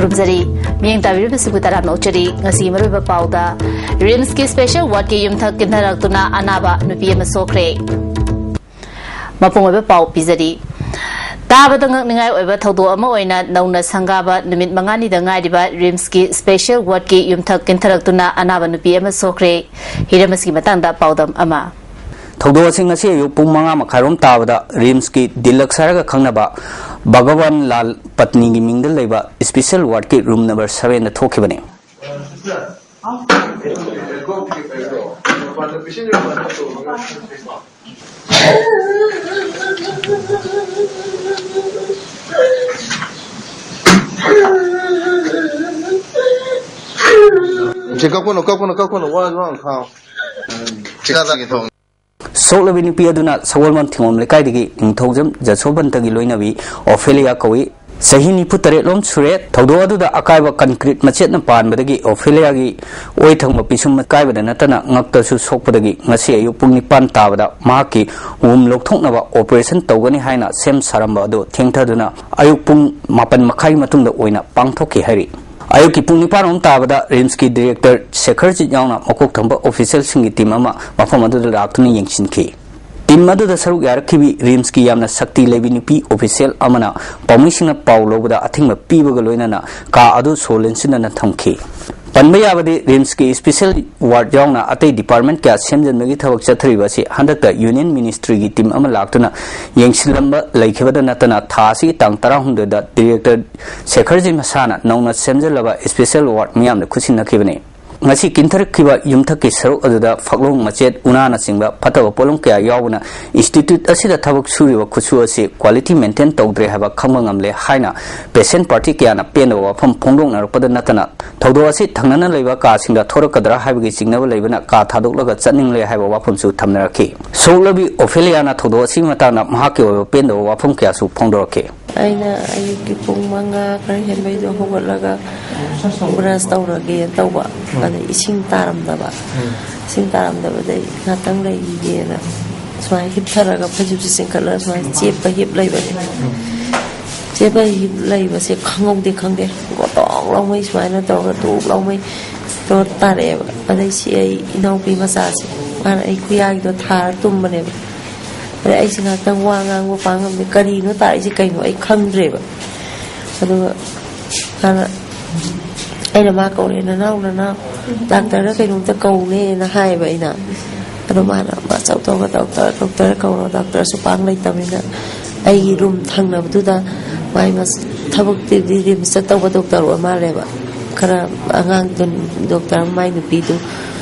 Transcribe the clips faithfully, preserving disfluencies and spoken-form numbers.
ꯈꯨꯔꯨꯝꯖꯔꯤ꯫ ꯃꯤꯠꯌꯦꯡ ꯇꯥꯕꯤꯔꯤꯕꯁꯤꯕꯨ ꯇꯔꯥꯝꯅ ꯑꯣꯛꯆꯔꯤ꯫ ꯉꯁꯤꯒꯤ ꯃꯔꯨꯑꯣꯏꯕ ꯄꯥꯎꯗ, ꯔꯤꯝꯁꯀꯤ ꯁ꯭ꯄꯦꯁꯦꯜ ꯋꯥꯔꯗꯀꯤ ꯌꯨꯝꯊꯛ ꯀꯤꯟꯊꯔꯛꯇꯨꯅ ꯑꯅꯥꯕ ꯅꯨꯄꯤ ꯑꯃ ꯁꯣꯛꯈ꯭ꯔꯦ꯫ ꯃꯄꯨꯡ ꯑꯣꯏꯕ ꯄꯥꯎ ꯄꯤꯖꯔꯤ꯫ ꯇꯥꯕꯗ ꯉꯛꯅꯤꯡꯉꯥꯏ ꯑꯣꯏꯕ ꯊꯧꯗꯣꯛ ꯑꯃ ꯑꯣꯏꯅ ꯅꯧꯅ ꯁꯪꯒꯥꯕ ꯅꯨꯃꯤꯠ ꯃꯉꯥꯅꯤꯗ ꯉꯥꯏꯔꯤꯕ ꯔꯤꯝꯁꯀꯤ ꯁ꯭ꯄꯦꯁꯦꯜ ꯋꯥꯔꯗꯀꯤ ꯌꯨꯝꯊꯛ ꯀꯤꯟꯊꯔꯛꯇꯨꯅ ꯑꯅꯥꯕ ꯅꯨꯄꯤ ꯑꯃ ꯁꯣꯛꯈ꯭ꯔꯦ꯫ ꯍꯤꯔꯝ ꯑꯁꯤꯒꯤ ꯃꯇꯥꯡꯗ ꯄꯥꯎꯗꯝ ꯑꯃ꯫ ꯊꯧꯗꯣꯛ ꯑꯁꯤ ꯉꯁꯤ ꯑꯌꯨꯛ ꯄꯨꯡ ꯃꯉꯥ ꯃꯈꯥꯏꯔꯣꯝ ꯇꯥꯕꯗ ꯔꯤꯝꯁꯀꯤ ꯗꯤꯂꯛꯁ ꯍꯥꯏꯔꯒ ꯈꯪꯅꯕ ꯚꯒꯋꯥꯟ ꯂꯥꯜ ꯄꯠꯅꯤꯒꯤ ꯃꯤꯡꯗ ꯂꯩꯕ ꯁ꯭ꯄꯦꯁꯦꯜ ꯋꯥꯔꯗꯀꯤ ꯔꯨꯝ ꯅꯝꯕꯔ ꯁꯚꯦꯟꯗ ꯊꯣꯛꯈꯤꯕꯅꯤ꯫ ꯁꯤ ꯀꯞꯀꯅꯨ, ꯀꯞꯀꯅꯨ, ꯀꯞꯀꯅꯨ, ꯋꯥꯁꯨ ꯉꯥꯡ ꯈꯥꯡꯉꯨ꯫ ꯁꯤ ꯀꯥ ꯆꯪꯒꯦ ꯊꯣꯡ꯫ ꯁꯣꯛꯂꯕꯤ ꯅꯨꯄꯤ ꯑꯗꯨꯅ ꯁꯒꯣꯜꯕꯟ ꯊꯤꯉꯣꯝ ꯂꯩꯀꯥꯏꯗꯒꯤ ꯅꯤꯡꯊꯧꯖꯝ ꯖꯁꯣꯕꯟꯇꯒꯤ ꯂꯣꯏꯅꯕꯤ ꯑꯣꯐꯦꯂꯤꯌꯥ ꯀꯧꯏ꯫ ꯆꯍꯤ ꯅꯤꯐꯨ ꯇꯔꯦꯠ ꯂꯣꯝ ꯁꯨꯔꯦ꯫ ꯊꯧꯗꯣꯛ ꯑꯗꯨꯗ ꯑꯀꯥꯏꯕ ꯀꯟꯀ꯭ꯔꯤꯠ ꯃꯆꯦꯠꯅ ꯄꯥꯟꯕꯗꯒꯤ ꯑꯣꯐꯦꯂꯤꯌꯥꯒꯤ ꯑꯣꯏ ꯊꯪꯕ ꯄꯤꯁꯨꯝ ꯀꯥꯏꯕꯗ ꯅꯠꯇꯅ ꯉꯛꯇꯁꯨ ꯁꯣꯛꯄꯗꯒꯤ ꯉꯁꯤ ꯑꯌꯨꯛ ꯄꯨꯡ ꯅꯤꯄꯥꯟ ꯇꯥꯕꯗ ꯃꯍꯥꯛꯀꯤ ꯋꯨꯝ ꯂꯧꯊꯣꯛꯅꯕ ꯑꯣꯄꯔꯦꯁꯟ ꯇꯧꯒꯅꯤ ꯍꯥꯏꯅ ꯁꯦꯝ ꯁꯥꯔꯝꯕ ꯑꯗꯨ ꯊꯦꯡꯊꯗꯨꯅ ꯑꯌꯨꯛ ꯄꯨꯡ ꯃꯥꯄꯟ ꯃꯈꯥꯏꯒꯤ ꯃꯇꯨꯡꯗ ꯑꯣꯏꯅ ꯄꯥꯡꯊꯣꯛꯈꯤ ꯍꯥꯏꯔꯤ꯫ ꯑꯌꯨꯛꯀꯤ ꯄꯨꯡ ꯅꯤꯄꯥꯟ ꯔꯣꯝ ꯇꯥꯕꯗ ꯔꯤꯝꯁꯀꯤ ꯗꯤꯔꯦꯛꯇꯔ ꯁꯦꯈꯔꯖꯤꯠ ꯌꯥꯎꯅ ꯃꯀꯣꯛ ꯊꯪꯕ ꯑꯣꯐꯤꯁꯤꯌꯦꯜꯁꯤꯡꯒꯤ ꯇꯤꯝ ꯑꯃ ꯃꯐꯝ ꯑꯗꯨꯗ ꯂꯥꯛꯇꯨꯅ ꯌꯦꯡꯁꯤꯟꯈꯤ꯫ ꯇꯤꯝ ꯑꯗꯨꯗ ꯁꯔꯨꯛ ꯌꯥꯔꯛꯈꯤꯕꯤ ꯔꯤꯝꯁꯀꯤ ꯌꯥꯝꯅ ꯁꯛꯇꯤ ꯂꯩꯕꯤ ꯅꯨꯄꯤ ꯑꯣꯐꯤꯁꯤꯌꯦꯜ ꯑꯃꯅ ꯄꯥꯎꯃꯤꯁꯤꯡꯅ ꯄꯥꯎ ꯂꯧꯕꯗ ꯑꯊꯤꯡꯕ ꯄꯤꯕꯒ ꯂꯣꯏꯅꯅ ꯀꯥ ꯑꯗꯨ ꯁꯣ ꯂꯣꯟꯁꯤꯟꯗꯅ ꯊꯝꯈꯤ꯫ ꯄꯟꯕ ꯌꯥꯕꯗꯤ, ꯔꯤꯝꯁꯀꯤ ꯁ꯭ꯄꯦꯁꯦꯜ ꯋꯥꯔꯗ ꯌꯥꯎꯅ ꯑꯇꯩ ꯗꯤꯄꯥꯔꯠꯃꯦꯟꯠ ꯀꯌꯥ ꯁꯦꯝꯖꯤꯟꯕꯒꯤ ꯊꯕꯛ ꯆꯠꯊꯔꯤꯕ ꯑꯁꯤ ꯍꯟꯗꯛꯇ ꯌꯨꯅꯤꯌꯟ ꯃꯤꯅꯤꯁꯇ꯭ꯔꯤꯒꯤ ꯇꯤꯝ ꯑꯃ ꯂꯥꯛꯇꯨꯅ ꯌꯦꯡꯁꯤꯜꯂꯝꯕ ꯂꯩꯈꯤꯕꯗ ꯅꯠꯇꯅ ꯊꯥ ꯑꯁꯤꯒꯤ ꯇꯥꯡ ꯇꯔꯥꯍꯨꯝꯗꯣꯏꯗ ꯗꯤꯔꯦꯛꯇꯔ ꯁꯦꯈꯔꯖꯤ ꯃꯁꯥꯅ ꯅꯧꯅ ꯁꯦꯝꯖꯤꯜꯂꯕ ꯁ꯭ꯄꯦꯁꯦꯜ ꯋꯥꯔꯗ ꯃꯤꯌꯥꯝꯗ ꯈꯨꯠꯁꯤꯟꯅꯈꯤꯕꯅꯤ꯫ ꯉꯁꯤ ꯀꯤꯟꯊꯔꯛꯈꯤꯕ ꯌꯨꯝꯊꯛꯀꯤ ꯁꯔꯨꯛ ꯑꯗꯨꯗ ꯐꯛꯂꯣꯡ ꯃꯆꯦꯠ, ꯎꯅꯥꯅꯆꯤꯡꯕ ꯐꯠꯇꯕ ꯄꯣꯠꯂꯝ ꯀꯌꯥ ꯌꯥꯎꯕꯅ ꯏꯟꯁꯇꯤꯇ꯭ꯌꯨꯠ ꯑꯁꯤꯗ ꯊꯕꯛ ꯁꯨꯔꯤꯕ ꯈꯨꯠꯁꯨ ꯑꯁꯤ ꯀ꯭ꯋꯥꯂꯤꯇꯤ ꯃꯦꯟꯇꯦꯟ ꯇꯧꯗ꯭ꯔꯦ ꯍꯥꯏꯕ ꯈꯪꯕ ꯉꯝꯂꯦ ꯍꯥꯏꯅ ꯄꯦꯁꯦꯟꯠ ꯄꯥꯔꯇꯤ ꯀꯌꯥꯅ ꯄꯦꯟꯗꯕ ꯋꯥꯐꯝ ꯐꯣꯡꯗꯣꯛꯅꯔꯛꯄꯗ ꯅꯠꯇꯅ ꯊꯧꯗꯣꯛ ꯑꯁꯤ ꯊꯪꯅꯅ ꯂꯩꯕ ꯀꯥꯁꯤꯡꯗ ꯊꯣꯔꯛꯀꯗ꯭ꯔꯥ ꯍꯥꯏꯕꯒꯤ ꯆꯤꯡꯅꯕ ꯂꯩꯕꯅ ꯀꯥ ꯊꯥꯗꯣꯛꯂꯒ ꯆꯠꯅꯤꯡꯂꯦ ꯍꯥꯏꯕ ꯋꯥꯐꯝꯁꯨ ꯊꯝꯅꯔꯛꯈꯤ꯫ ꯁꯣꯛꯂꯕꯤ ꯑꯣꯐꯦꯂꯤꯌꯥꯅ ꯊꯧꯗꯣꯛ ꯑꯁꯤꯒꯤ ꯃꯇꯥꯡꯗ ꯃꯍꯥꯛꯀꯤ ꯑꯣꯏꯕ ꯄꯦꯟꯗꯕ ꯋꯥꯐꯝ ꯀꯌꯥꯁꯨ ꯐꯣꯡꯗꯣꯔꯛꯈꯤ꯫ ꯑꯩꯅ ꯑꯌꯨꯛꯀꯤ ꯄꯨꯡ ꯃꯉꯥ ꯈꯔ ꯍꯦꯟꯕꯩꯗꯣ ꯍꯧꯒꯠꯂꯒ ꯕ꯭ꯔꯁ ꯇꯧꯔꯒꯦꯅ ꯇꯧꯕ꯫ ꯎꯝ꯫ ꯑꯗ ꯏꯁꯤꯡ ꯇꯥꯔꯝꯗꯕ꯫ ꯎꯝ꯫ ꯏꯁꯤꯡ ꯇꯥꯔꯝꯗꯕꯗꯩ ꯉꯥꯛꯇꯪ ꯂꯩꯈꯤꯒꯦꯅ ꯁꯨꯃꯥꯏꯅ ꯍꯤꯞꯊꯔꯒ ꯐꯩꯖꯨꯞꯁꯦ ꯆꯤꯡꯈꯠꯂꯒ ꯁꯨꯃꯥꯏꯅ ꯆꯦꯞꯄ ꯍꯤꯞ ꯂꯩꯕꯅꯦ꯫ ꯎꯝ꯫ ꯆꯦ ꯕꯍꯤ ꯂꯩꯕꯁꯦ ꯈꯪꯍꯧꯗꯦ, ꯈꯪꯗꯦ꯫ ꯒꯣꯇꯣꯡ ꯂꯥꯎꯃꯩ ꯁꯨꯃꯥꯏꯅ ꯇꯧꯔꯒ ꯇꯣꯛ ꯂꯥꯎꯃꯩ ꯇꯧꯔ ꯇꯥꯔꯛꯑꯦꯕ꯫ ꯑꯗꯩ ꯁꯤ ꯑꯩ ꯏꯅꯥꯎꯄꯤ ꯃꯆꯥꯁꯦ, ꯃꯥꯅ ꯑꯩ ꯈꯨꯌꯥꯒꯤꯗꯣ ꯊꯥꯔ ꯇꯨꯝꯕꯅꯦꯕ꯫ ꯑꯗꯩ ꯑꯩꯁꯦ ꯉꯥꯏꯍꯥꯛꯇꯪ ꯋꯥ ꯉꯥꯡꯕ ꯄꯥꯡ ꯉꯝꯗꯦ꯫ ꯀꯔꯤꯅꯣ ꯇꯥꯔꯛꯏꯁꯦ ꯀꯩꯅꯣ ꯑꯩ ꯈꯪꯗ꯭ꯔꯦꯕ꯫ ꯑꯗꯨꯒ ꯃꯥꯅ, ꯑꯩꯅ ꯃꯥ ꯀꯧꯔꯦ, "ꯅꯅꯥꯎ, ꯅꯅꯥꯎ, ꯗꯥꯛꯇꯔꯗ ꯀꯩꯅꯣꯝꯇ ꯀꯧꯅꯦꯅ" ꯍꯥꯏꯌꯦꯕ ꯑꯩꯅ꯫ ꯑꯗꯣ ꯃꯥꯅ, "ꯃꯥ ꯆꯧ ꯇꯧꯔꯒ ꯗꯥꯛꯇꯔ, ꯗꯥꯛꯇꯔ ꯀꯧꯔꯣ, ꯗꯥꯛꯇꯔꯁꯨ ꯄꯥꯡ ꯂꯩꯇꯕꯅꯤꯅ"꯫ ꯑꯩꯒꯤ ꯔꯨꯝ ꯊꯪꯅꯕꯗꯨꯗ ꯃꯥꯏ ꯃꯁ-, ꯊꯕꯛꯇꯤ ꯔꯤꯝꯁꯇ ꯇꯧꯕ ꯗꯣꯛꯇꯔ ꯑꯣꯏ ꯃꯥꯜꯂꯦꯕ꯫ ꯈꯔ ꯑꯉꯥꯡꯗꯨ, ꯗꯣꯛꯇꯔ ꯑꯃ, ꯃꯥꯏ ꯅꯨꯄꯤꯗꯨ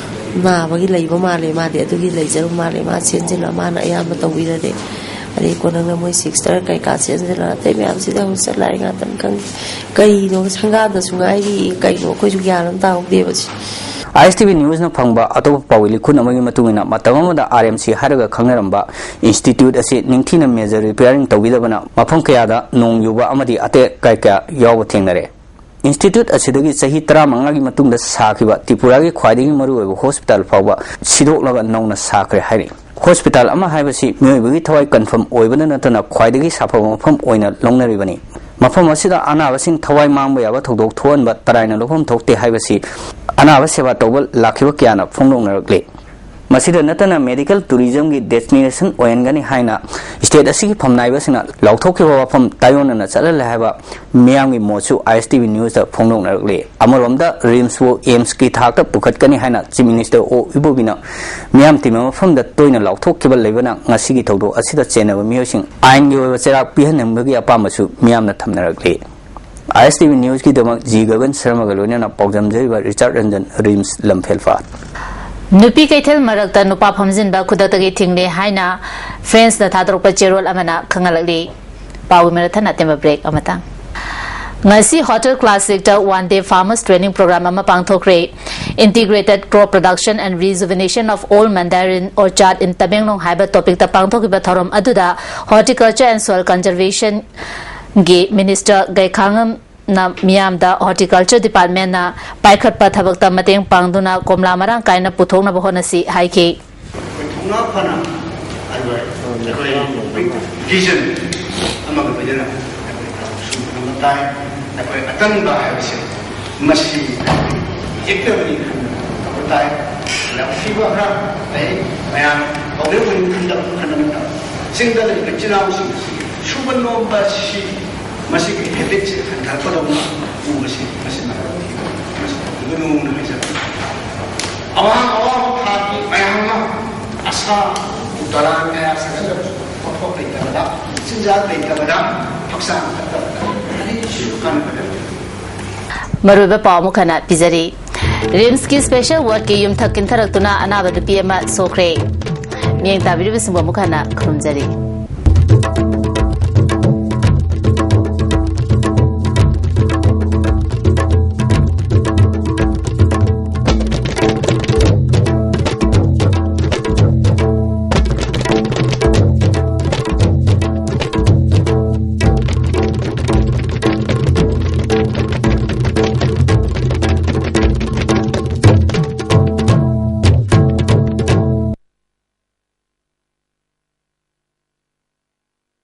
ꯅꯥꯕꯒꯤ ꯂꯩꯕ ꯃꯥꯜꯂꯦ, ꯃꯥꯗꯤ ꯑꯗꯨꯒꯤ ꯂꯩꯖꯔꯨ ꯃꯥꯜꯂꯦ, ꯃꯥ ꯆꯦꯟꯁꯤꯜꯂ ꯃꯥꯅ ꯑꯌꯥꯝꯕ ꯇꯧꯕꯤꯔꯗꯤ꯫ ꯑꯗꯩ ꯀꯣꯟꯅꯪꯅ ꯃꯣꯏ ꯁꯤꯁꯇꯔ ꯀꯩꯀꯥ ꯆꯦꯟꯁꯤꯜꯂ ꯑꯇꯩ ꯃꯌꯥꯝꯁꯤꯗ ꯑꯃꯨꯛ ꯆꯠ ꯂꯥꯏꯔꯤꯛ ꯉꯥꯛꯇꯪ ꯈꯪꯗꯦ꯫ ꯀꯩꯅꯣ ꯁꯪꯒꯥꯗꯁꯨ ꯉꯥꯏꯔꯤ, ꯀꯩꯅꯣ ꯑꯩꯈꯣꯏꯁꯨ ꯒ꯭ꯌꯥꯟ ꯑꯃ ꯇꯥꯍꯧꯗꯦꯕ ꯁꯤ꯫ ꯑꯥꯏ ꯑꯦꯁ ꯇꯤ ꯚꯤ ꯅ꯭ꯌꯨꯁꯅ ꯐꯪꯕ ꯑꯇꯣꯞꯄ ꯄꯥꯎꯒꯤ ꯂꯤꯈꯨꯟ ꯑꯃꯒꯤ ꯃꯇꯨꯡ ꯏꯟꯅ, ꯃꯇꯝ ꯑꯃꯗ ꯑꯥꯔ ꯑꯦꯝ ꯁꯤ ꯍꯥꯏꯔꯒ ꯈꯪꯅꯔꯝꯕ ꯏꯟꯁꯇꯤꯇ꯭ꯌꯨꯠ ꯑꯁꯤ ꯅꯤꯡꯊꯤꯅ ꯃꯦꯖꯔ ꯔꯤꯄꯤꯌꯥꯔꯤꯡ ꯇꯧꯕꯤꯗꯕꯅ ꯃꯐꯝ ꯀꯌꯥꯗ ꯅꯣꯡ ꯌꯨꯕ ꯑꯃꯗꯤ ꯑꯇꯦꯛ ꯑꯀꯥꯏ ꯀꯌꯥ ꯌꯥꯎꯕ ꯊꯦꯡꯅꯔꯦ꯫ ꯏꯟꯁꯇꯤꯇ꯭ꯌꯨꯠ ꯑꯁꯤꯗꯒꯤ ꯆꯍꯤ ꯇꯔꯥꯃꯉꯥꯒꯤ ꯃꯇꯨꯡꯗ ꯁꯥꯈꯤꯕ ꯇ꯭ꯔꯤꯄꯨꯔꯥꯒꯤ ꯈ꯭ꯋꯥꯏꯗꯒꯤ ꯃꯔꯨꯑꯣꯏꯕ ꯍꯣꯁꯄꯤꯇꯥꯜ ꯐꯥꯎꯕ ꯁꯤꯗꯣꯛꯂꯒ ꯅꯧꯅ ꯁꯥꯈ꯭ꯔꯦ ꯍꯥꯏꯔꯤ꯫ ꯍꯣꯁꯄꯤꯇꯥꯜ ꯑꯃ ꯍꯥꯏꯕꯁꯤ ꯃꯤꯑꯣꯏꯕꯒꯤ ꯊꯋꯥꯏ ꯀꯟꯐꯝ ꯑꯣꯏꯕꯗ ꯅꯠꯇꯅ ꯈ꯭ꯋꯥꯏꯗꯒꯤ ꯁꯥꯐꯕ ꯃꯐꯝ ꯑꯣꯏꯅ ꯂꯧꯅꯔꯤꯕꯅꯤ꯫ ꯃꯐꯝ ꯑꯁꯤꯗ ꯑꯅꯥꯕꯁꯤꯡ ꯊꯋꯥꯏ ꯃꯥꯡꯕ ꯌꯥꯕ ꯊꯧꯗꯣꯛ ꯊꯣꯛꯍꯟꯕ ꯇꯔꯥꯏꯅ ꯂꯧꯐꯝ ꯊꯣꯛꯇꯦ ꯍꯥꯏꯕꯁꯤ ꯑꯅꯥꯕ ꯁꯦꯕꯥ ꯇꯧꯕ ꯂꯥꯛꯈꯤꯕ ꯀꯌꯥꯅ ꯐꯣꯡꯗꯣꯛꯅꯔꯛꯂꯤ꯫ ꯃꯁꯤꯗ ꯅꯠꯇꯅ ꯃꯦꯗꯤꯀꯦꯜ ꯇꯨꯔꯤꯖꯝꯒꯤ ꯗꯦꯁꯇꯤꯅꯦꯁꯟ ꯑꯣꯏꯍꯟꯒꯅꯤ ꯍꯥꯏꯅ ꯁ꯭ꯇꯦꯠ ꯑꯁꯤꯒꯤ ꯐꯝꯅꯥꯏꯕꯁꯤꯡꯅ ꯂꯥꯎꯊꯣꯛꯈꯤꯕ ꯋꯥꯐꯝ ꯇꯥꯏꯑꯣꯟꯅꯅ ꯆꯠꯍꯜꯂꯦ ꯍꯥꯏꯕ ꯃꯤꯌꯥꯝꯒꯤ ꯃꯣꯠꯁꯨ ꯑꯥꯏ ꯑꯦꯁ ꯇꯤ ꯚꯤ ꯅ꯭ꯌꯨꯁꯇ ꯐꯣꯡꯗꯣꯛꯅꯔꯛꯂꯤ꯫ ꯑꯃꯔꯣꯝꯗ ꯔꯤꯝꯁꯄꯨ ꯑꯦꯝꯁꯀꯤ ꯊꯥꯛꯇ ꯄꯨꯈꯠꯀꯅꯤ ꯍꯥꯏꯅ ꯆꯤꯐ ꯃꯤꯅꯤꯁꯇꯔ ꯑꯣ ꯏꯕꯣꯕꯤꯅ ꯃꯤꯌꯥꯝ ꯇꯤꯟꯕ ꯃꯐꯝꯗ ꯇꯣꯏꯅ ꯂꯥꯎꯊꯣꯛꯈꯤꯕ ꯂꯩꯕꯅ ꯉꯁꯤꯒꯤ ꯊꯧꯗꯣꯛ ꯑꯁꯤꯗ ꯆꯦꯟꯅꯕ ꯃꯤꯑꯣꯏꯁꯤꯡ ꯑꯥꯏꯟꯒꯤ ꯑꯣꯏꯕ ꯆꯩꯔꯥꯛ ꯄꯤꯍꯟꯅꯤꯡꯕꯒꯤ ꯑꯄꯥꯝꯕꯁꯨ ꯃꯤꯌꯥꯝꯅ ꯊꯝꯅꯔꯛꯂꯤ꯫ ꯑꯥꯏ ꯑꯦꯁ ꯇꯤ ꯚꯤ ꯅ꯭ꯌꯨꯁꯀꯤꯗꯃꯛ ꯖꯤ ꯒꯒꯟ ꯁꯔꯃꯒ ꯂꯣꯏꯅꯅ ꯄꯥꯎꯗꯝꯖꯔꯤꯕ ꯔꯤꯆꯥꯔꯗ ꯔꯟꯖꯟ, ꯔꯤꯝꯁ, ꯂꯝꯐꯦꯜꯄꯥꯠ꯫ ꯅꯨꯄꯤ ꯀꯩꯊꯦꯜ ꯃꯔꯛꯇ ꯅꯨꯄꯥ ꯐꯝꯖꯤꯟꯕ ꯈꯨꯗꯛꯇꯒꯤ ꯊꯤꯡꯂꯦ ꯍꯥꯏꯅ ꯐ꯭ꯔꯦꯟꯁꯅ ꯊꯥꯗꯣꯔꯛꯄ ꯆꯦꯔꯣꯜ ꯑꯃꯅ ꯈꯪꯍꯜꯂꯛꯂꯤ꯫ ꯄꯥꯎꯒꯤ ꯃꯔꯛ ꯊꯠꯅ ꯑꯇꯦꯟꯕ ꯕ꯭ꯔꯦꯛ ꯑꯃꯇꯪ꯫ ꯉꯁꯤ ꯍꯣꯇꯦꯜ ꯀ꯭ꯂꯥꯁꯤꯛꯇ one day farmers training program ꯑꯃ ꯄꯥꯡꯊꯣꯛꯈ꯭ꯔꯦ꯫ Integrated Crop Production and Rejuvenation of All Mandarin Orchard in Tamenglong ꯍꯥꯏꯕ ꯇꯣꯄꯤꯛꯇ ꯄꯥꯡꯊꯣꯛꯈꯤꯕ ꯊꯧꯔꯝ ꯑꯗꯨꯗ Horticulture and Soil Conservation ꯒꯤ ꯃꯤꯅꯤꯁꯇꯔ ꯒꯩꯈꯥꯉꯝꯅ ꯃꯤꯌꯥꯝꯗ ꯍꯣꯔꯇꯤꯀꯜꯆꯔ ꯗꯤꯄꯥꯔꯠꯃꯦꯟꯅ ꯄꯥꯏꯈꯠꯄ ꯊꯕꯛꯇ ꯃꯇꯦꯡ ꯄꯥꯡꯗꯨꯅ ꯀꯣꯝꯂꯥ ꯃꯔꯥꯡ ꯀꯥꯏꯅ ꯄꯨꯊꯣꯛꯅꯕ ꯍꯣꯠꯅꯁꯤ ꯍꯥꯏꯈꯤ꯫ ꯊꯧꯅꯥ ꯐꯅ ꯑꯩꯈꯣꯏ, ꯑꯩꯈꯣꯏ ꯚꯤꯖꯟ ꯑꯃꯒ ꯂꯣꯏꯅꯅ ꯇꯥꯏ꯫ ꯑꯩꯈꯣꯏ ꯑꯇꯟꯕ ꯍꯥꯏꯕꯁꯦ ꯃꯁꯤ ꯌꯦꯛꯅꯕꯅꯤ ꯈꯟꯕ ꯇꯥꯏ꯫ ꯌꯥꯝ ꯊꯤꯕ ꯈꯔ ꯂꯩ꯫ ꯃꯌꯥꯝ ꯍꯧꯖꯤꯛ ꯍꯧꯖꯤꯛ ꯈꯟꯗꯕ ꯈꯟꯕ ꯅꯠꯇꯕ ꯆꯤꯡꯗ ꯂꯩꯕ ꯏꯆꯤꯜ ꯏꯅꯥꯎꯁꯤꯡ ꯑꯁꯤ ꯁꯨꯕ ꯅꯣꯝꯕ ꯑꯁꯤ ꯃꯁꯤꯒꯤ ꯍꯦꯕꯤꯠꯁꯦ ꯍꯟꯊꯔꯛꯄꯗꯧꯅ ꯎꯕꯁꯤ ꯃꯁꯤ ꯃꯔꯝ ꯊꯤꯕ ꯃꯁꯤ ꯇꯧꯕꯤꯒꯅꯨꯅ ꯍꯥꯏꯖꯕꯅꯤ꯫ ꯑꯋꯥꯡ ꯑꯋꯥꯡꯕ ꯊꯥꯛꯀꯤ ꯃꯌꯥꯝ ꯑꯃ ꯑꯁꯥ ꯇꯔꯥ ꯀꯌꯥ ꯁꯥꯒꯠꯂꯕꯁꯨ ꯄꯣꯠꯊꯣꯛ ꯂꯩꯇꯕꯗ, ꯆꯤꯟꯖꯥꯛ ꯂꯩꯇꯕꯗ, ꯍꯛꯆꯥꯡ ꯐꯠꯇꯕꯗ ꯀꯔꯤꯁꯨ ꯀꯥꯟꯅꯕ ꯂꯩꯇꯦ꯫ ꯃꯔꯨꯑꯣꯏꯕ ꯄꯥꯎ ꯑꯃꯨꯛ ꯍꯟꯅ ꯄꯤꯖꯔꯤ꯫ ꯔꯤꯝꯁꯀꯤ ꯁ꯭ꯄꯦꯁꯦꯜ ꯋꯥꯔꯗꯀꯤ ꯌꯨꯝꯊꯛ ꯀꯤꯟꯊꯔꯛꯇꯨꯅ ꯑꯅꯥꯕ ꯅꯨꯄꯤ ꯑꯃ ꯁꯣꯛꯈ꯭ꯔꯦ꯫ ꯃꯤꯠꯌꯦꯡ ꯇꯥꯕꯤꯔꯤꯕꯁꯤꯡꯕꯨ ꯑꯃꯨꯛ ꯍꯟꯅ ꯈꯨꯔꯨꯝꯖꯔꯤ꯫